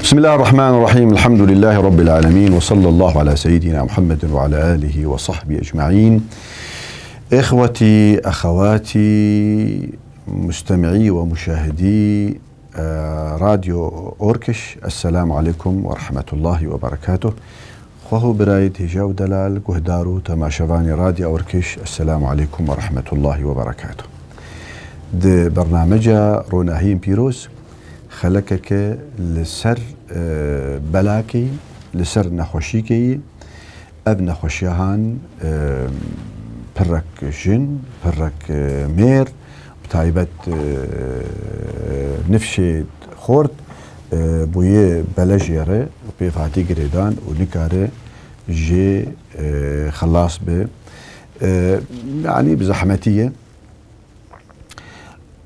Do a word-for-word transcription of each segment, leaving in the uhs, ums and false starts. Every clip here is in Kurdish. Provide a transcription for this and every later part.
بسم الله الرحمن الرحيم. الحمد لله رب العالمين، وصلى الله على سيدنا محمد وعلى آله وصحبه أجمعين. إخوتي، أخواتي، مستمعي ومشاهدي، آه، راديو أوركش، السلام عليكم ورحمة الله وبركاته. Xweho birayê hêja û delal, guhdar û temaşevanê Radya Orkiş, Esselamu Aleykum ve Rahmetullahi ve Berekatuh. Di bernameca Ronahiyên Pîroz, xelekeke li ser, e, belakê, li ser nexweşîkê yî, ev nexweşiya han, e, pirrek jin, pirrek, e, mêr, bi taybet, e, nifşê xort, e, bûye belejê re pêv hatî girêdan û nikare jê, e, xilas be. E, yanî bi zehmetî ye.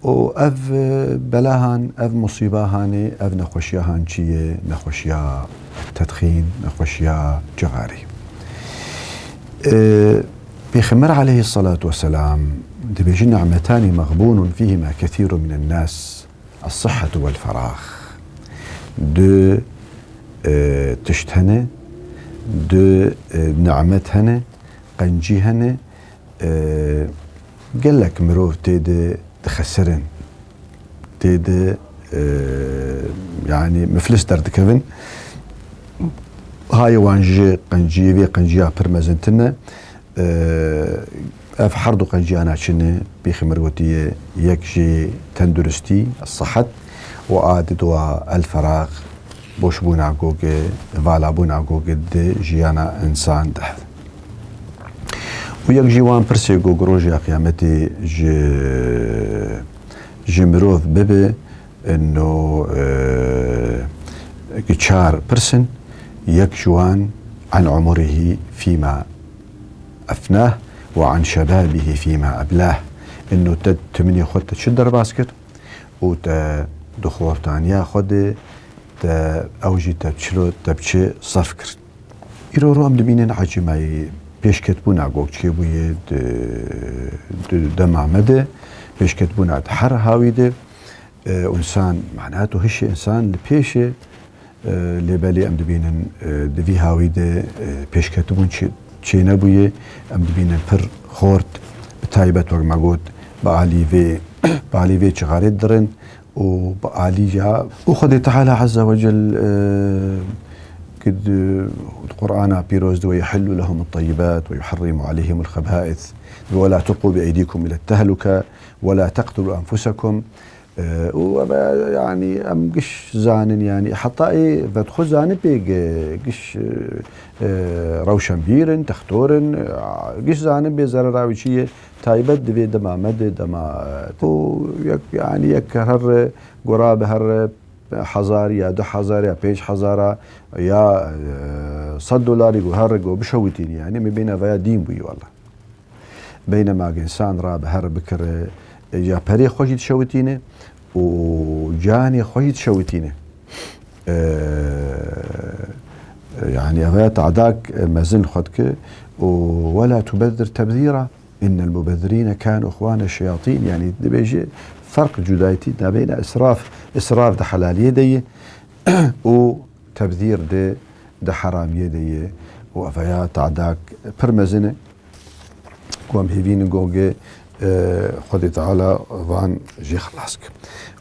Û ev, e, belahan, ev musîbahanê, ev nexweşiya han çi ye? Nexweşiya tedxîn, nexweşiya cixarê. E, Pêxember aleyhissalatu vesselam dibêje, "Ni'metani mexbûnun fîhima kethîrun minen nas, es-sihhetu vel ferah." Du, e, tişt hene, du, e, ni'met hene, qencî hene, e, gelek mirov tê de dixesirin, tê de, e, yanî miflis derdikevin. Hayê wan ji qenciyê, vê qenciya pir mezintir ne. E, ev her du qenciyana çi ne? Pêxember gotiye, yek jê tenduristî, sihet, û a didowa el-ferax, boşbûna goge, valabûna goge di jiyana însan de. Û yek jî wan pirsê ku rojê qiyametê ji, ji mirov bibe, ino, e, çar pirsin, yek ji wan an umurihî fîma efnah ve an şebabihî fîma eblah. Ino te timînê xwe te çi derbas kir û te di xortaniya xwe de te ew jî te çilo te bi çi serf kir. Îro ro em dibînin ecîmayî pêşketbûna gokçê bûye di, di dema me de, pêşketbûna di her hawî de, e, însan, mana tu hişê însan li pêşê, e, lê belê em dibînin, e, di vî hawî de, e, pêşketibûn çê-, çênebûye, em dibînin pir xort, bi taybet wek me got, bi alî vê, bi alî vê çixarê dirin, û bi alî ya. Û Xwedê Teala Azze ve Cel, e, ki di, di Qur'ana pîroz de, "Ve yuhillu lehum at-tayyibat ve yuharrimu aleyhim al-khaba'ith. Ve la tulqu bi eydikum ila at-tehluke ve la taqtulu enfusakum." E, û ev, yanî, em giş zanin, yanî, heta ê vedxwe zanin pê gi-, giş, e, e, rewşenbîr in, textor in, e, giş zanin bê zerera wî çi ye. Taybet di vê dema me de dema, e, û yek, yanî yek her re gora bi her re hezar ya du hezar ya pênc hezar a ya, e, sed dolarî ku her re ku bişewitînî, yanî me bêne veya dîn bûyî wela. Beynema însan ra bi her bikire, e, ya perê xwe jî dişewitîne û canê xwe jî dişewitîne. E, yanî ev ya tadak, e, mezin xwe dike û "Ve la tubezzir tebzîra." "Innel mubezzirîne kânû ihwâne şeyatîn." Yanî dibêje ferq, cudayetî nabeyna israf, israf di helaliyê de ye û tebzîr di, di heramiyê de ye. Û ev ya tadak pir mezin e. Ku em hêvînin gongê, e, Xwedê Teala van jê xilas ke.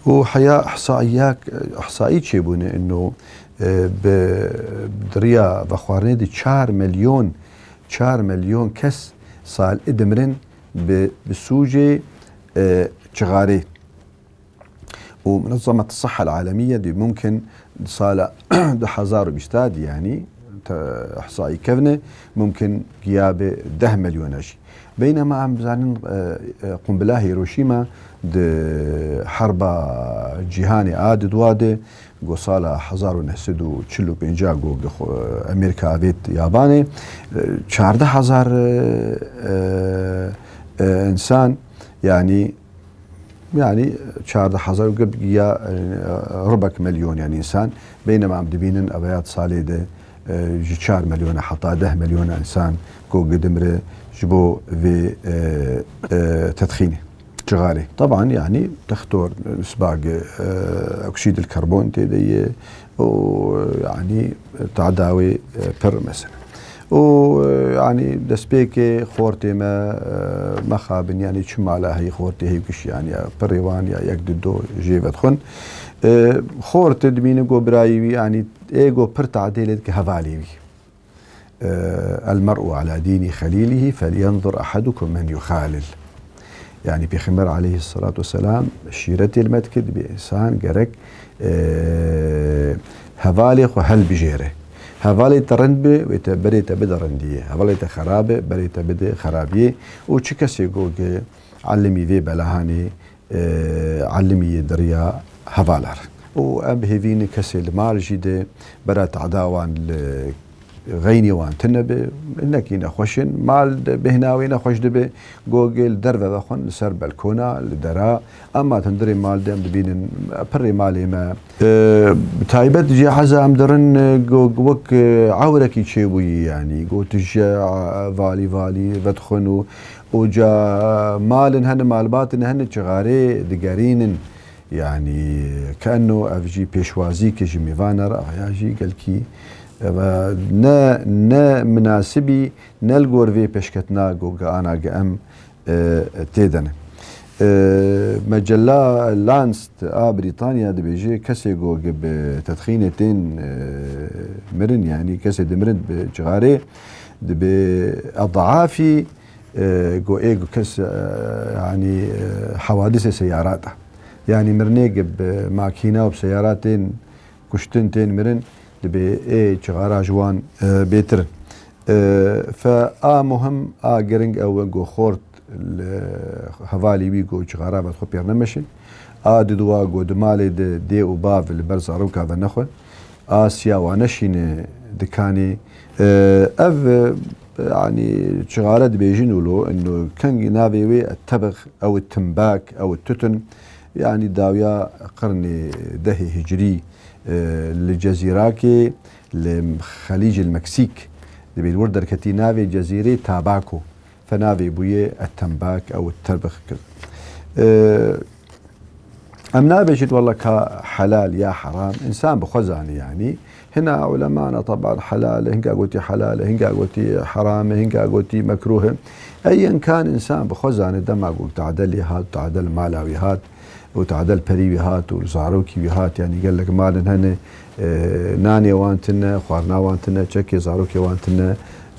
Û heya ihsaiyak, ihsaî çêbûne ino, e, bi, di riya vexwarinê de çar milyon, çar milyon kes sal ê dimirin bi, bi sûcê, e, çixarê. Û Minezzemet Sihha Alemiye dê mumkin di sala du hezar û bîst de, yanî te ihsaî kevne, mumkin giya bi deh milyona jî. Beynema em bizanin, e, e, qumbila Hiroşîma di herba cîhanê a di dua de, go sala hezar û neh sed û çil û pênc go, go xwe, Amerîka avêt yabanê, e, çardeh hezar, e, e, e, însan, yanî, yanî çardeh hezar û giya, e, ribek milyon, yanî însan. Beynema em dibînin ev ya salê de, e, ji çar milyona heta deh milyona însan go gidimre ji bo vê, e, e, tedxînê. Çixarê. Teban, yanî, textor, nisbag, e, oksîdil karbon tê de ye û, yanî, tadawê, e, pir mesela. Û, e, yanî, destpêkê xortê me, e, mexabin, yanî, çi mala heyî xortê heyî kişî, yanî, ya pirê wan ya yek di do jê vedixwin. E, xortê dibîne go birayî wî, yanî, ê go pir tadê lê dike hevalê wî. E, El mer'u ala dînî xelîlihî felyendur ehedukum men yuxalil. Yanî Pêxember aleyhisselatu vesselam şîretê li me dike, dibê însan gerek, e, hevalê xwe helbijêre. Hevalê te rind be, wê te berê te bide rindiyê. Hevalê te xerab be, berê te bide xerabiyê. Û çi kesê go ge elimî vê belahanê, e, elimî yê di riya hevalar. Û em bi hêvî ne kesê li mal jî de bera tada wan li xeynî wan tune be, hinekî nexweş in, mal de bêhna wê nexweş dibe, go ge li derve vexwin li ser belkona, li dera, ema hundirê mal de em dibînin, pirê malê me. E, bi taybet jê heza em dirin, e, go, wek, e, ewrekî çêbûyî, yanî, go tije, e, valî, valî vedixwin û, û ca malin hene, malbatin hene, çixarê digerînin. Yanî, keno ev jî pêşwazî ke ji mêvana re, aya jî gelkî, e, ne, ne minasibî, ne li gor vê pêşketina go ge ana ge em, e, tê de ne. E, mecella Lancet a Brîtanya dibêje, kesê go ge bi tedxînê tên, e, mirin, yanî kesê dimirin bi çixarê, dibe edafî, e, go ê go kes, e, yanî, e, hewadisê seyarat e. Yanî mirinê ge bi makîna û bi seyara tên kuştin, tên mirin, dibê ê çixara ji wan, e, bêtir in. E, fe a muhim, a giring ew e go xort li hevalî wî go çixara vedixwe pêr nemeşe. A diduwa go di malê de dê û bav li ber zaroka venexwe. A siya wan neşîne dikanê. E, ev, e, yanî çixare dibêjin wilo, ino kengî navê wê e tebix, ew e timbak, ew e tutun. Yanî dawiya qirnê dehê hicrî, e, li cezîrakê, li Xelîcil Meksîk, dibê li wir derketî navê cezîrê Tabako. Fe navê bûye e tembak, ew e terbix kir. E, em nabêjin wela ka helal ya heram, însan bi xwe zanî yanî. Hina ulemana teban helal e, hinga gotî helal e, hinga gotî heram e, hinga gotî mekruh e. Eyen kan însan bi xwe zanî, dema got tade lê hat, tade li mala wî hat, û tade li perî wî hat û li zarokî wî hat, yanî gelek malin hene, e, nanê wan tune, xwarina wan tune, çekê zarokê wan tune,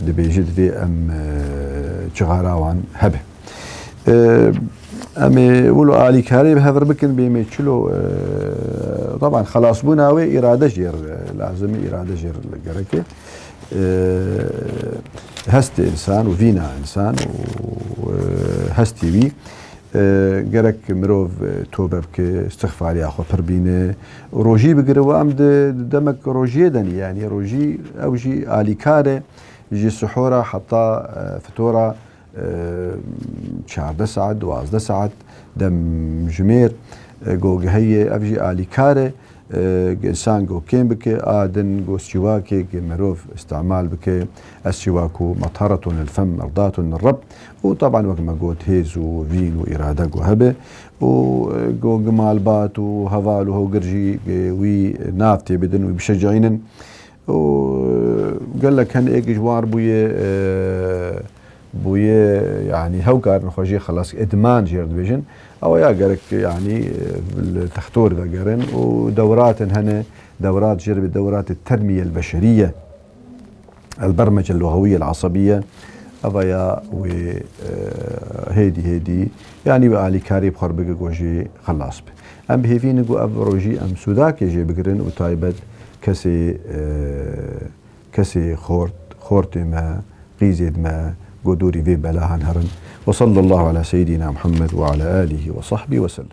dibêje divê em, e, çixara wan hebe. E, em ê wilo alîkarê bi hev re bikin, bê me çilo, e, teban xelasbûna wê îrade jê re, e, lazim e, îrade jê re gerek e. E, hestê însan û vîna însan û, e, hestê wî, e, gerek mirov, e, tobe bike, istixfariya xwe pir bîne, rojî bigire û em di, di demek rojiyê de ne, yanî rojî, ew jî alîkar e, ji sihora heta, e, fitora, e, çardeh saet, duwazdeh saet demjimêr, e, go heye, ev jî alîkar e, e, însan go kêm bike, a din go sîwakê ge mirov îstimal bike, es-sîwaku metharetun lil fem, merdatun lir Reb. Û teban wek me got, hêz û vîn û îrade go hebe. Û, e, go ge malbat û heval û hewgir jî ge wî nav tê bidin, wî bişecînin. Û gelek hene êk ji wan bûye, e, bûye, yanî hew karin xwe jê xelas, îdman jê re dibêjin. Ew ya gerek, yanî, e, li textor vegerin û dewratin hene, dewrat jê re bê dewratê termiye el beşeriye, el bermece luxewiye el asebiye. Ev ya wê, e, hêdî hêdî, yanî wê alîkarî bi xwe re bike ku jê xelas be. Em bi hêvî ne ku ev rojî em sûdakê jê bigirin û taybet kesê, e, kesê xort, xortê me, qîzêd me, go dûrî vê belahan herin. Ve sallallahu ala seyyidina Muhammed ve ala alihi ve sahbihi ve sellem.